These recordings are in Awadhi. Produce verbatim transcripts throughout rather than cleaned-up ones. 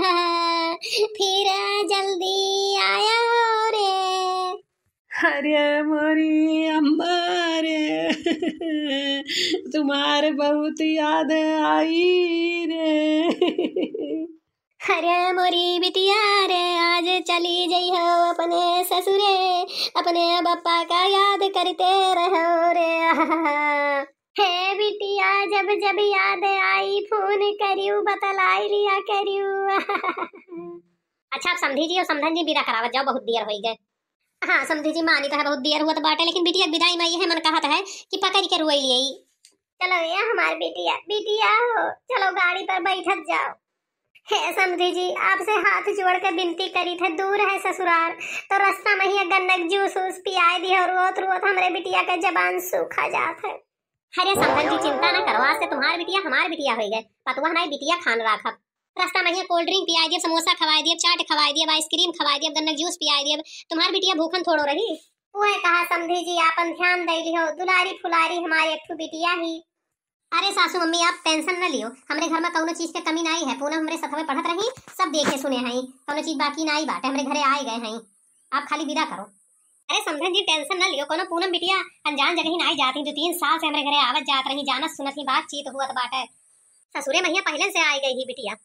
फिर जल्दी आया रे। अरे मोरी अम्मा रे, तुम्हार बहुत याद आई रे। अरे मोरी बिटिया रे, आज चली जइहो अपने ससुरे, अपने बप्पा का याद करते रहो रे। हे बिटिया, जब जब याद आई फोन करियो, बतलाई लिया करियो। अच्छा, अब समधी जी और समधन जी विदा करावत जाओ, बहुत देर होई गए। हाँ समधी जी, मानी तो है बहुत देर हुआ तो बाटे, लेकिन बिटिया के विदाई में यह मन कहत है कि पकड़ के रुई लियाई। चलो ये हमार बिटिया, बिटिया हो, चलो गाड़ी पर बैठत जाओ। हे समधी जी, आपसे हाथ जोड़ के विनती करी थे, दूर है ससुराल, तो रास्ता में ही गन्ना के जूस वूस पियाए दियो, रोत रोत हमरे बिटिया के जबान सूखा जात है। अरे समधन जी, चिंता ना करो, आज से तुम्हार बिटिया हमार बिटिया होई गए, पतुआ नहीं बिटिया खान राखब। रास्ता में ही कोल्ड ड्रिंक पियाए दियब, समोसा खवाए दियब, चाट खवाए दियब, आइसक्रीम खवाए दियब, गन्ना के जूस पियाए दियब, तुम्हार बिटिया भूखन थोड़ो रही। उहे कहा समधी जी, आपन ध्यान दे लिहो, दुलारी फुलारी हमारी एक ठो बिटिया ही। अरे सासू मम्मी, आप टेंशन न लियो, हमरे घर में कौनो चीज के कमी नाई है। पूनम हमरे सथवे पढ़त रही, सब देखे सुने हई, कौनो चीज बाकी नाई बाटे, हमरे घरे आए गए हई, आप खाली विदा करो। अरे समधन जी, टेंशन न लियो, कौनो पूनम बिटिया अनजान जगह ही नाई जाती, दो तीन साल से हमरे घरे आवत जात रही, जानत सुनत ही, बातचीत हुअत बाटे। ससुरे महिया पहले से आई गई ही बिटिया।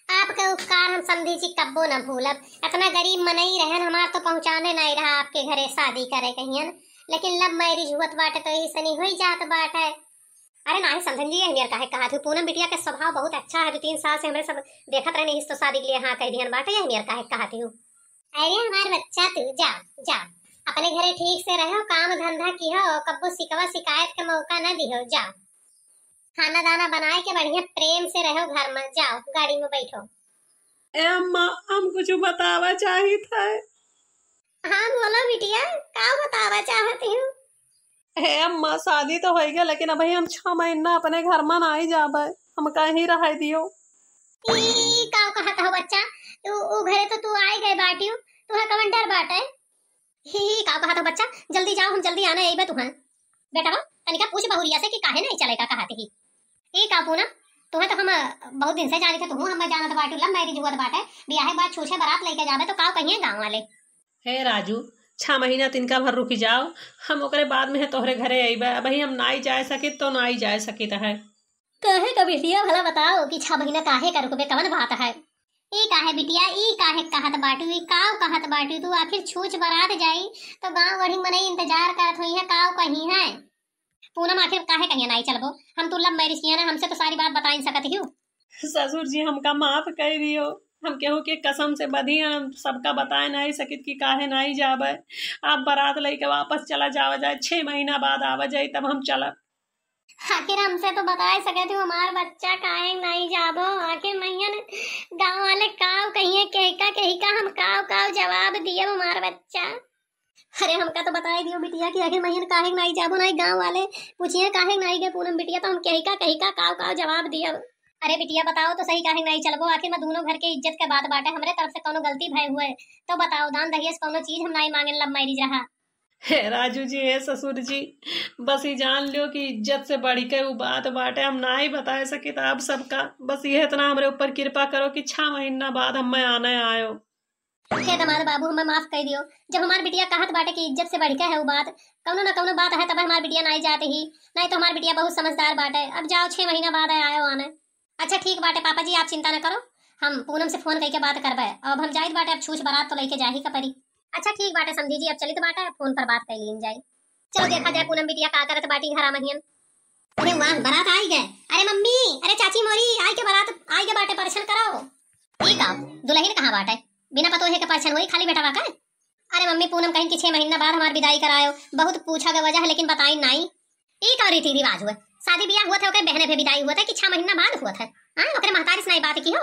आपके उपकार हम समधी जी कब्बो न भूलब। इतना गरीब मनई रहन, हमार तो पहुँचाने नाई रहा आपके घरे शादी करे कहियन, लेकिन लव मैरिज हुअत बाटे तो यही सनी होई जात बाटे। अरे नाही समधन जी, यह मेर काहे कहा थी? पूनम बिटिया के स्वभाव बहुत अच्छा है, दो तीन साल से हमरे सब देखत रहने, इस तो शादी के लिए हाँ कह दिहन बाटे, यह मेर काहे कहा थी? अरे हमार बच्चा, तू जा, जा, अपने घरे ठीक से रहो, काम धंधा किहो, कब्बो शिकवा शिकायत के मौका न दिहो, जाओ। खाना दाना बनाए के बढ़िया प्रेम से रहो घर में, जाओ गाड़ी में बैठो। ए अम्मा, हम कुछ बतावा चाहित है। हाँ बोलो बिटिया, का बतावा चाहत हो? हे अम्मा, शादी तो होई गया, लेकिन अबही हम छह महीना अपने घर में नाई जाबे, हम कहीं रह दियो। ई का कहत हो बच्चा? तू, ऊ घरे तो तू आई गए बाटियो, तुहे कवन डर बाटे? ही, ही, का कहत हो बच्चा? जल्दी जाओ, हम जल्दी आने अइबे तुहे। बेटवा, तनिका पूछ बहुरिया से कि काहे नहीं चले का कहत ही। ई का पूनम, तुहे तो हम, अ, बहुत दिन से जानी थे, तुहू हमें जानत बाटू, लव मैरिज हुअत बाटे, बियाहे बाद छूछे बारात लेके जाबे तो का कहिए गाँव वाले? हे राजू, छह महीना तिनका भर रुकी जाओ, हम ओकरे बाद में है तोहरे घरे अइबे। अबही हम नाई जाए सकित तो नाई जाए सकित है। काहे का बिटिया भला बताओ कि छह महीना काहे का रुकबे, कवन बात है? ई काहे बिटिया, ई काहे कहत बाटू, ई काव कहत बाटू तू? आखिर छूछ बारात जाई तो गाँव गढ़ी मनई इंतजार करत होई है, काव कही है? पूनम, आखिर काहे कहिए नाई चलबो? हम तू लव मैरिज किया ना, हमसे तो सारी बात बताइन सकत हियो। ससुर जी, हमका माफ कर दियो, हम केहू के कसम से बधी, हम सबका बताए नाई सकित कि काहे नाई जाबे। आप बारात लेके वापस चला जावा जाए, छह महीना बाद आवा जाए, तब हम चलब। आखिर हमसे तो बताए सकत हो, हमार बच्चा काहे नाई जाबो? आखिर मैयन गाँव वाले काव कहिए, केहिका केहिका हम काव काव जवाब दियब हमार बच्चा? अरे हमका तो बताए दियो बिटिया कि आखिर मैयन काहे नाई जाबो, नाई गाँव वाले पूछिए काहे नाई गए पूनम बिटिया, तो हम केहिका केहिका काव काव जवाब दियब। अरे बिटिया बताओ तो सही, काहे नाई चलबो? आखिर मैं दोनों घर के इज्जत के बात बाटे, हमरे तरफ से कौनो गलती भय हुए तो बताओ, दान दहेज कौनो चीज हम नाई मांगेन, लव मैरिज रहा। हे राजू जी, हे ससुर जी, बस ई जान लियो कि इज्जत से बढ़ के उ बात बाटे, हम नाई बताए सकित आप सबका। बस ये इतना हमरे ऊपर कृपा करो कि छह महीना बाद हमें आने आयो। हे दमाद बाबू, हमें माफ कर दियो। जब हमार बिटिया कहत बाटे कि इज्जत से बढ़ के है उ बात, कौनो ना कौनो बात है, तब हमार बिटिया नाई जात ही, नाई तो हमार बिटिया बहुत समझदार बाटे। अब जाओ, छह महीना बाद आयो आने। अच्छा ठीक बाटे पापा जी, आप चिंता न करो, हम पूनम से फोन कइके बात करबे। अब हम जाइत बाटे, अब छूछ बारात तो लेके जाही का परी। अच्छा ठीक बाटे समधी जी, अब चलित बाटे, फोन पर बात कर लीन जाई। चलो देखा जाए पूनम बिटिया का करत बाटी घरा महियन। अरे वाह, बारात आई गए। अरे मम्मी, अरे चाची मोरी, आई के बारात आई के बाटे, परछन करो। ई का दुल्हन कहाँ बाटे? बिना पतोहे के परछन होई, खाली बेटवा का? अरे मम्मी, पूनम कहिन कि छह महीना बाद हमार विदाई करायो, बहुत पूछा के वजह है लेकिन बताई नाई। ई का रीति रिवाज हुआ? शादी ब्याह हुआ था, ओकरे बहने पे विदाई हुआ था कि छह महीना बाद हुआ था? हाँ, ओकरे महतारी से नाई बात की हो?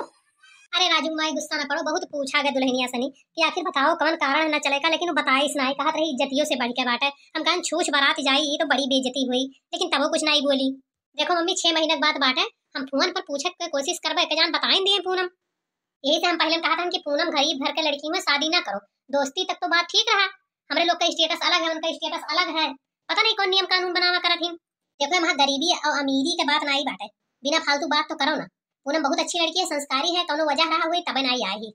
अरे राजू माई गुस्सा न करो, बहुत पूछा गया दुल्हनिया सनी कि आखिर बताओ कौन कारण न चले का, लेकिन वो बताई नाई, कहत रही इज्जतियों से बढ़ के बाटे। हम कहन छूछ बारात जाई, ये तो बड़ी बेइज्जती हुई, लेकिन तबो कुछ नाई बोली। देखो मम्मी, छह महीना के बात बाटे, हम फोन पर पूछे के कोशिश करबे, के जान बताइन दिए पूनम। यही से हम पहले कहत हन कि पूनम गरीब घर के लड़की में शादी ना करो, दोस्ती तक तो बात ठीक रहा, हमरे लोग का स्टेटस अलग है, उनका स्टेटस अलग है, पता नहीं कौन नियम कानून बनावा करत हिन। देखो, यहाँ गरीबी और अमीरी के बात नाई बाटे, बिना फालतू बात तो करो ना। पूनम बहुत अच्छी लड़की है, संस्कारी है, कौनो वजह रहा हुई तबे नाई आए ही।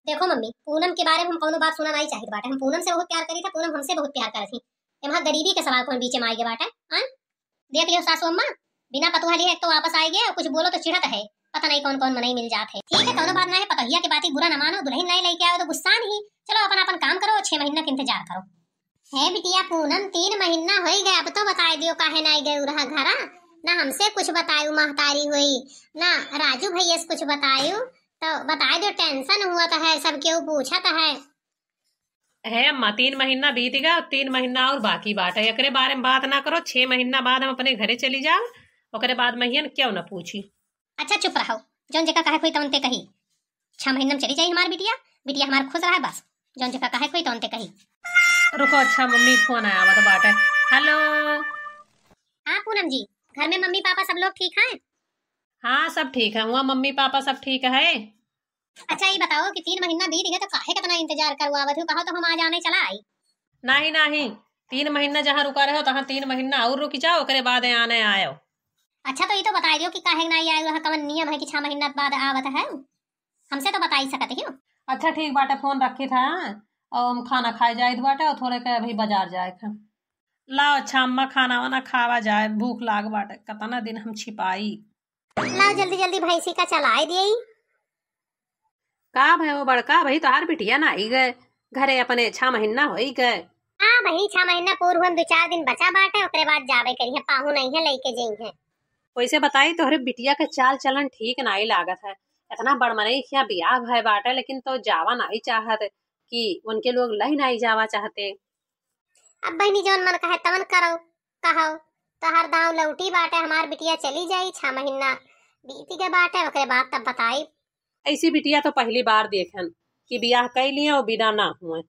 देखो मम्मी, पूनम के बारे में हम कौनो बात सुना नाई चाहित बाटे। हम पूनम से बहुत प्यार करी था, पूनम हमसे बहुत प्यार करत ही। एमा गरीबी के सवाल कौन बीच में आए गए बाटे? हाँ, देख लियो सासू अम्मा, बिना पतोह लिए एक तो वापस आए गए और कुछ बोलो तो चिढ़त है। पता नहीं कौन कौन मनई मिल जात है। ठीक है, कौनो बात ना है, पतोहिया के बात ही बुरा ना मानो, दुल्हन नहीं लेके आओ तो गुस्सा नहीं। चलो अपन अपन काम करो, छह महीना के इंतजार करो। हे बिटिया पूनम, तीन महीना होई गए, अब तो बताई दियो काहे नाई गए रहा घरा। ना हमसे कुछ बतायु महतारी होई, ना राजू भैया से कुछ बतायु, तो बताई दियो, टेंशन हुआ तो है, सब केहू पूछत है। हे अम्मा, तीन महीना बीत गया, तीन महीना और बाकी बाटे, एकरे बारे में बात ना करो। छह महीना बाद हम अपने घरे चली जाओ, ओकरे बाद महियन क्यों ना पूछी। अच्छा चुप रहो, जौन जेका कहे कोई तौन ते कही। छह महीना में चली जाई हमार बिटिया, बिटिया हमार खुश रहे बस, जौन जेका कहे कोई तौन ते कही। रुको, अच्छा मम्मी फोन आया हुआ तो बाटे। हेलो। हाँ पूनम जी, घर में मम्मी पापा सब लोग ठीक हैं? हाँ सब ठीक है, हुआ मम्मी पापा सब ठीक है। अच्छा ये बताओ कि तीन महीना बीत गए तो काहे कितना इंतजार करवावत हो, कहो तो हम आ जाने चला आई। नहीं नहीं, तीन महीना जहाँ रुका रहे हो तहाँ तीन महीना और रुक जाओ, ओकरे बाद आने आयो। अच्छा तो ये तो बताई दियो कि काहे नाई आयो, कवन नियम है कि छह महीना बाद आवत है? हमसे तो बताई सकत ही हो। अच्छा ठीक बाटे, फोन रखी था और हम खाना खाए जाइत बाटे और थोड़े के अभी बाजार जाए था। लाओ अच्छा अम्मा, खाना वाना खावा जाए, भूख लाग बाटे, कितना दिन हम छिपाई। लाओ जल्दी जल्दी भैंसी का चलाए दिए। का भयो बड़का, अभी तोहार बिटिया ना आई गए घरे, अपने छह महीना होई गए। हाँ भाई, छह महीना पूर हुअन, दो चार दिन बचा बाटे, ओकरे बाद जावे करिहे, पाहु नहीं है लेके जइहे। वैसे बताई तोहरे बिटिया के चाल चलन ठीक नाई लागत है, इतना बड़ मनई के यहाँ बियाह भय बाटे लेकिन तो जावा नाई चाहत कि उनके लोग लही नाई जावा चाहते। अब बहिनी जौन मन कहे तवन करो, कहो तोहार दाँव लौटी बाटे, हमार बिटिया चली जाई, छह महीना बीत गए बाटे, ओकरे बाद तब बताई। ऐसी बिटिया तो पहली बार देखन कि बियाह कई लिए और विदा ना हुए।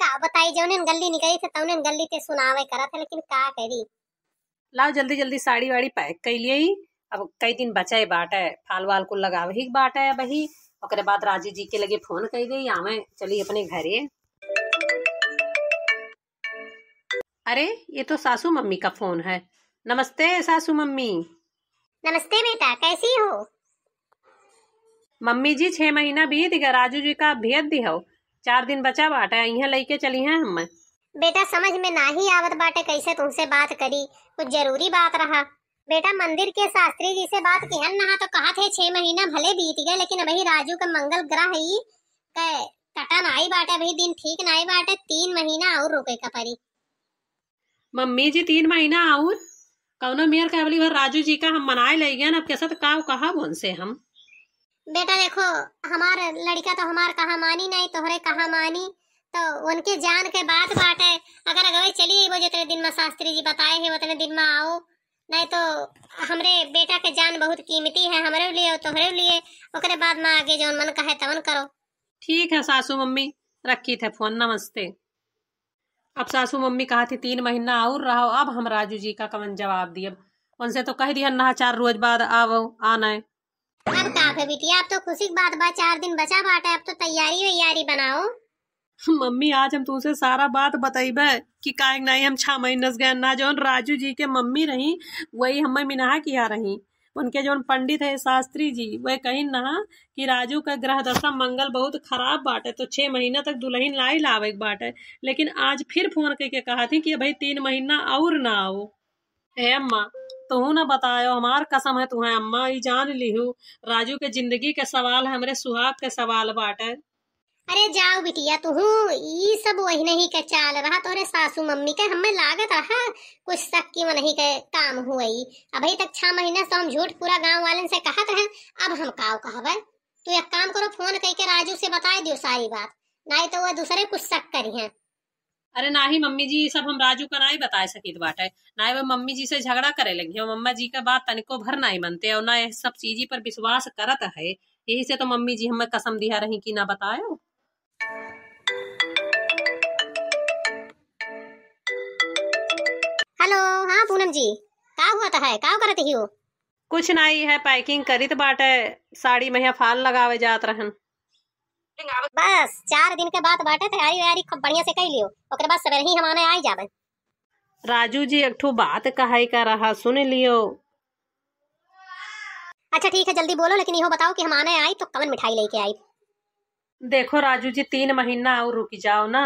का बताई, जौने गल्ली निकली थे तौने गल्ली ते सुनावे करत है, लेकिन का करी। लाओ जल्दी जल्दी साड़ी वाड़ी पैक कई लिए, अब कई दिन बचे बाटे, फाल वाल कुल लगावे ही बाटे अबही, ओकरे बाद राजू जी के लगे फोन कई दे, आवे चली अपने घरे। अरे, ये तो सासू मम्मी का फोन है। नमस्ते सासू मम्मी। नमस्ते बेटा, कैसी हो? मम्मी जी, छह महीना बीत गया, राजू जी का भेज दिहो, चार दिन बचा बाटे, इहाँ लेके चली हैं हम। बेटा, समझ में नाही आवत बाटे कैसे तुमसे बात करी, कुछ जरूरी बात रहा। बेटा, मंदिर के शास्त्री जी से बात किहन नहा तो कहत है छह महीना भले बीत गए, लेकिन अबही राजू के मंगल ग्रह ई के कटा नाई बाटे, अबही दिन ठीक नाई बाटे, तीन महीना और रुके का परी। मम्मी जी, तीन महीना और? कौनो मेर के अबली भर राजू जी का हम मनाए ले गए, अब कैसे तो का कहब उनसे हम। बेटा देखो, हमार लड़का तो हमार कहा मानी नहीं, तोहरे कहा मानी, तो उनके जान के बात बाटे। अगर अगवे चली अइबो जितने दिन में शास्त्री जी बताए हैं उतने दिन में आओ, नहीं तो हमरे बेटा के जान बहुत कीमती है, हमरे लिए और तोहरे लिए। ओकरे बाद में आगे जौन मन कहे तवन करो। ठीक है सासू मम्मी, रखी थे फोन, नमस्ते। अब सासू मम्मी कहा थी तीन महीना और रहो, अब हम राजू जी का कवन जवाब दियब। उनसे तो कह दिया ना चार रोज बाद आवो, आना है। अब का भे बिटिया, अब तो खुशी की बात बा, चार दिन बचा बाटे, अब तो तैयारी वैयारी बनाओ। मम्मी, आज हम तुमसे सारा बात बतइबे कि काहे के नाई हम छह महीने से गए ना, जौन राजू जी के मम्मी रही, वही हमें मिनाहा किया रही। उनके जौन पंडित है शास्त्री जी, वह कहीं नहा कि राजू का ग्रह दशा मंगल बहुत खराब बाटे, तो छह महीना तक दुल्हन नाई लावे के बाटे। लेकिन आज फिर फोन करके कहा थी कि भाई तीन महीना और ना आओ। ए अम्मा, तुहू ना बतायो, हमार कसम है तुहें अम्मा, ई जान लिहू, राजू के जिंदगी के सवाल है, हमरे सुहाग के सवाल बाटे। अरे जाओ बिटिया, तुहू ई सब वही नहीं के चाल रहा, तोरे सासू मम्मी के हमें लागत रहा कुछ शक की वही के काम हुई। अभी तक छह महीने से तो हम झूठ पूरा गांव वालन से कहत रहे, अब हम काव कहबे। तू एक काम करो, फोन करके राजू से बताए दियो सारी बात, नहीं तो वह दूसरे कुछ शक करी हैं। अरे नाही मम्मी जी, ई सब हम राजू का नाही बताए सकित बाटे, नाही वो मम्मी जी से झगड़ा करे लगी, मम्मा जी का बात तनिको भर नाही मनते और ना ये सब चीजी पर विश्वास करत है, यही से तो मम्मी जी हमें कसम दिया रही कि ना बतायो। हेलो, हाँ पूनम जी, का हुआ था है, का करत ही हो? कुछ नाही है, packing करित बाटे, साड़ी में फाल लगावे जात रहन। बस चार दिन के बात बाटे, तैयारी वैयारी खूब बढ़िया से कर लियो, ओकरे बाद सवेरे ही हम आने आई जाबे। राजू जी, एक ठो बात कहे का रहा, सुन लियो। अच्छा ठीक है, जल्दी बोलो, लेकिन इहो बताओ कि हम आने आई तो कवन मिठाई लेके आई? देखो राजू जी, तीन महीना और रुक जाओ ना।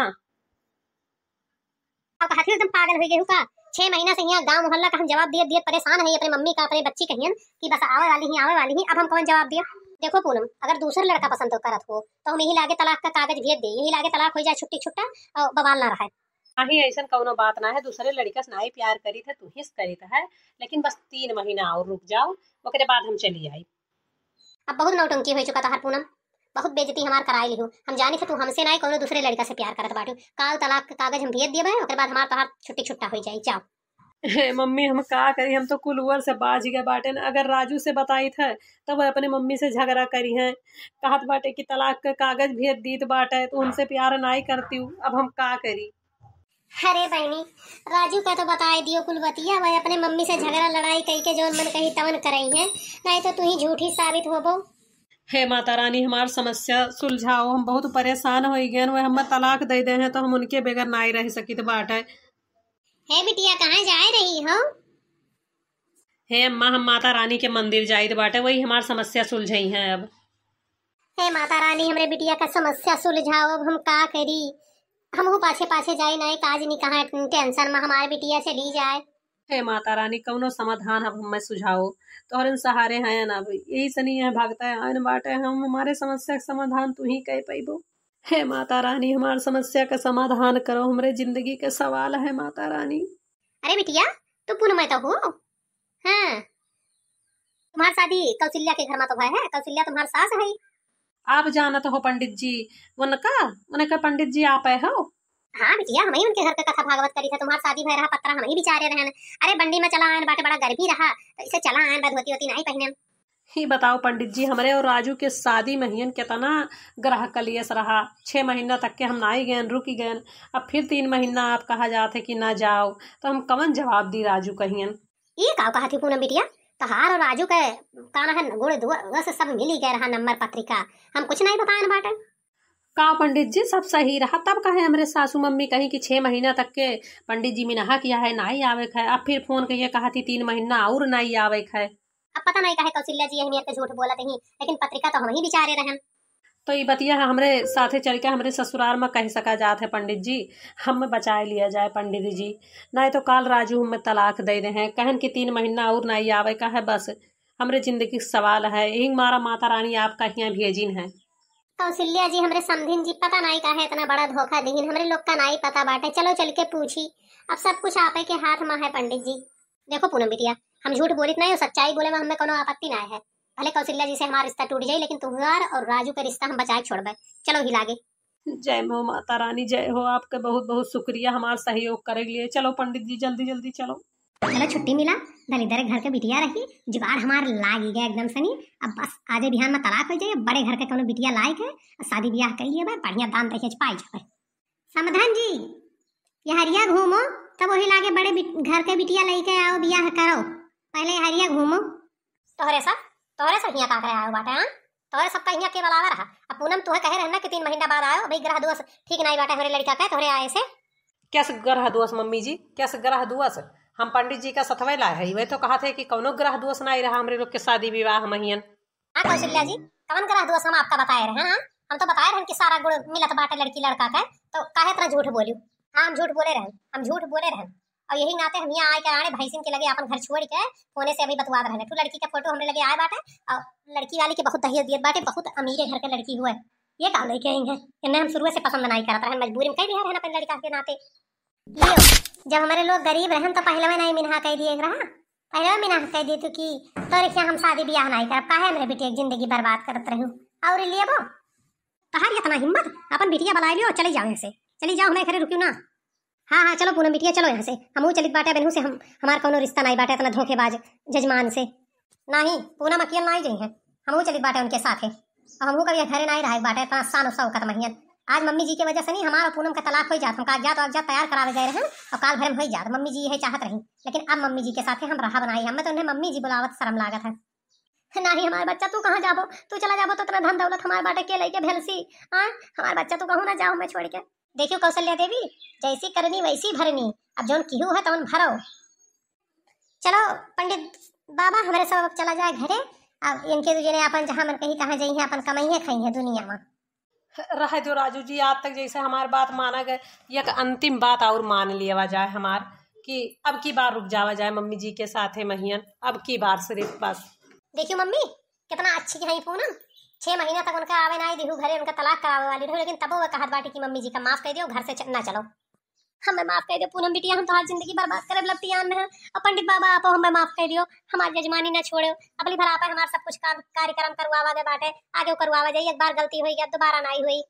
अब कहत ही एकदम पागल होइ गए हो का? छह महीना से यहाँ गाँव मोहल्ला का हम जवाब दिए दिए परेशान है, अपने मम्मी का, अपने बच्ची कहियन कि बस आवे वाली ही, आवे वाली ही, अब हम कौन जवाब दिए? देखो पूनम, अगर दूसर लड़का पसंद तो करत हो तो हम यही लागे तलाक का कागज भेज दे, यही लागे तलाक हो जाए, छुट्टी छुट्टा और बवाल ना रहे। नहीं, ऐसन कौनो बात ना है, दूसरे लड़का से नाई प्यार करीत है, तू ही से करीत है, लेकिन बस तीन महीना और रुक जाओ, ओकरे बाद हम चली आई। अब बहुत नौटंकी हो चुका तोहार पूनम, बहुत बेइज्जती हमार कराए लिहू। हम जानी थे तू हमसे नाई कौनो दूसरे लड़का से प्यार करत बाटू। काल तलाक के कागज हम भेज दिए बा, ओकरे बाद हमार तोहार छुट्टी छुट्टा हो जाई, जाओ। हे मम्मी, हम का करी, हम तो कुल उअर से बाझ गए बाटेन। अगर राजू से बताई थे तब वह अपने मम्मी से झगड़ा करी हैं, कहत बाटे कि तलाक के कागज भेज दीत बाटे, तो उनसे प्यार नाई करती हूँ, अब हम का करी? अरे बहनी, राजू का तो बताए दियो कुल बतिया, वह अपने मम्मी से झगड़ा लड़ाई कई के जौन मन कही तवन करई है, नहीं तो तू ही झूठी साबित होबो। हे माता रानी, हमार समस्या सुलझाओ, हम बहुत परेशान हो गए, वह हमें तलाक दे दे हैं तो हम उनके बगैर नाई रह सकित बाटे। हे बिटिया, कहाँ जाए रही हो? हे अम्मा, हम माता रानी के मंदिर जाइत बाटे, वही हमार समस्या सुलझई हैं अब। हे माता रानी, हमरे बिटिया का समस्या सुलझाओ, अब हम का करी? हमहू पाछे पाछे जाई, नाई काज नी कहाँ टेंशन में हमार बिटिया चली जाए। हे माता रानी, कौनो समाधान अब हमें सुझाओ, तोहरे सहारे हैं ना, अब यही सनी है भागता है आयन बाटे, हम हमारे समस्या का समाधान तू ही कह पैबो। हे माता रानी, हमार समस्या का समाधान करो, हमरे जिंदगी का सवाल है माता रानी। अरे बिटिया, तू पूनम तो हो? हाँ, तुम्हार शादी कौशल्या के घर में तो भय है, कौशल्या तुम्हार सास है। आप जानत हो पंडित जी, उनका, उनका पंडित जी आप है हो? हाँ बिटिया, हम ही उनके घर के कथा भागवत करी थे, तुम्हार शादी भय रहा पतरा हम ही बिचारे रहन। अरे बंडी में चला आयन बाटे, बड़ा गर्मी रहा, तो इसे चला आयन बा, धोती वोती नाई पहने। ही बताओ पंडित जी, हमरे और राजू के शादी में हियन कितना ग्रह कलेश रहा, छह महीना तक के हम नाई गयन, रुकी गयन, अब फिर तीन महीना आप कहा जात है कि ना जाओ, तो हम कवन जवाब दी राजू कहियन? ई का कहत ही पूनम बिटिया, तहार और राजू के काना है गुण दोष सब मिली गए रहा नंबर पत्रिका, हम कुछ नहीं बतायन बाटे। का पंडित जी, सब सही रहा, तब काहे हमरे सासू मम्मी कही कि छह महीना तक के पंडित जी मिनहा किया है, नाई आवे के है, अब फिर फोन कइके कहत ही तीन महीना और नाई आवे के है। अब पता नहीं काहे कौशल्या जी यही मेर के झूठ बोलत ही, लेकिन पत्रिका तो हम ही बिचारे रहन। तो ई बतिया हमरे साथे चल के हमरे ससुराल में कह सका जात है पंडित जी, हम बचाए लिया जाए पंडित जी, नहीं तो काल राजू हमें तलाक दे दे हैं, कहन कि तीन महीना और नाई आवे का है, बस हमरे जिंदगी के सवाल है, यही मारा माता रानी आपका हियाँ भेजिन है। कौशल्या जी, हमरे समधिन जी, पता नाई काहे इतना बड़ा धोखा दिहिन, हमरे लोग का नाई पता बाटे, चलो चल के पूछी, अब सब कुछ आपे के हाथ में है पंडित जी। देखो पूनम बिटिया, हम झूठ बोलित नाई हो, सच्चाई बोले में हमें कोनो आपत्ति नाई है, भले कौशल्या जी से हमार रिश्ता टूट जाई, लेकिन तुम्हार और राजू के रिश्ता हम बचाए छोड़बे। चलो ही लागे। जय हो माता रानी, जय हो, आपके बहुत बहुत शुक्रिया हमार सहयोग करे के लिए। चलो पंडित जी, जल्दी जल्दी चलो। चलो छुट्टी मिला, दलिद्दर घर के बिटिया रही, जुगाड़ हमार लागी गया एकदम सनी। अब बस आजे बिहान में तलाक हो जाए, बड़े घर के कोनो बिटिया लायक है, शादी ब्याह कर लिए बा, बढ़िया दाम दहेज पाई जाबे। समधन जी, ये हरिया घूमो, तब वही लागे बड़े बिट-, घर के बिटिया लेके आओ, बियाह करो, पहले ये हरिया घूमो। तोहरे सब, तोहरे सब हियाँ का करे आयो बाटे, हाँ? तोहरे सबका हियाँ के बुलावा रहा? अब पूनम तुहे कहे रहन ना कि तीन महीना बाद आयो, भाई ग्रह दोष ठीक नाई बाटे हमरे लड़का के, तोहरे आए से। कैस ग्रह दोष मम्मी जी, कैस ग्रह दोष? हम पंडित जी का सथवे लाए है, वह तो कहा थे कि कौनो ग्रह दोष नाई रहा हमरे लोग के शादी विवाह महियन। हाँ कौशल्या जी, कवन ग्रह दोष हम आपका बताए रहे हैं? हाँ, हम तो बताए रहे कि सारा गुण मिलत बाटे लड़की लड़का के, तो काहे इतना झूठ बोलियो? हाँ, हम झूठ बोले रहे, हम झूठ बोले रहे। और यही नाते हम यहाँ आए के आने भैंसिन के लगे अपन घर छोड़ के फोने से अभी बतुआत रहे। तू लड़की के फोटो हमरे लगे आए बाटे और लड़की वाली के बहुत दहेज दियत बाटे, बहुत अमीरे घर के लड़की हुए। ये का लेके आई है? इन्हें हम शुरुए से पसंद नहीं करत रहे, मजबूरी में कह दिया रहे अपन लड़का के नाते। लियो, जब हमारे लोग गरीब रहन तो पहले में नहीं मिनहा कह दिए रहा, पहले में मिनहा कह दिए तू कि तोरे क्या हम शादी ब्याह नहीं करब, काहे हमरे बिटिया के जिंदगी बर्बाद करत रहू? और लिए वो तहार इतना हिम्मत, अपन बिटिया बुलाए लियो, चली जाओ यहाँ से, चली जाओ, हमें घरे रुकियो ना। हाँ हाँ चलो पूनम बिटिया चलो यहाँ से, हमहू चलित बाटे बनहू से, हम हमार कोनो रिश्ता नहीं बाटे इतना धोखेबाज जजमान से। नहीं पूनम अकेल नहीं जाई है, हमहू चलित बाटे उनके साथे। और हमहू कभी घरे नहीं रहे बाटे इतना शान और शौकत महियन। आज मम्मी जी के वजह से नहीं हमार और पूनम का तलाक हो जात, हम कागजात वागजात तैयार करावे गए रहे और काल भर में हो जात। मम्मी जी यही चाहत रही, लेकिन अब मम्मी जी के साथे हम रहा बनाई, हमें तो उन्हें मम्मी जी बुलावत शर्म लागत है। नहीं हमार बच्चा तू कहाँ जाबो, तू चला जाबो तो इतना धन दौलत हमार बाटे के लेके भेलसी। हाँ, हमार बच्चा तू कहूँ ना जाओ मैं छोड़ के। देखियो कौशल्या देवी, जैसी करनी वैसी भरनी, अब जौन किहू है तौन भरो। चलो पंडित बाबा, हमरे सब अब चला जाए घरे, अब इनके दू जने अपन जहाँ मन कही तहाँ जइहें, अपन कमइहें खइहें दुनिया मा। रहे दो राजू जी, आज तक जैसे हमार बात माना गए, एक अंतिम बात और मान लिया जाए हमार, कि अब की बार रुक जावा जाए मम्मी जी के साथे महियन, अब की बार सिर्फ बस। देखियो मम्मी, कितना अच्छी है पूनम, छह महीना तक उनका आवे ना दिहू घरे, उनका तलाक करावे वाली रहो, लेकिन तबो वे कहत बाटी कि मम्मी जी का माफ कर दियो, घर से च-, ना चलो। हमें माफ कर दियो पूनम बिटिया, हम तोहार जिंदगी बर्बाद करे लपटियान में हैं। अब पंडित बाबा आपो हमें माफ कर दियो, हमार जजमानी ना छोड़े, अबली भर आपे हमार सब कुछ काम कार्यक्रम करवावा गए बाटे, आगे करवावा जाई, एक बार गलती होई गया, दोबारा ना होई।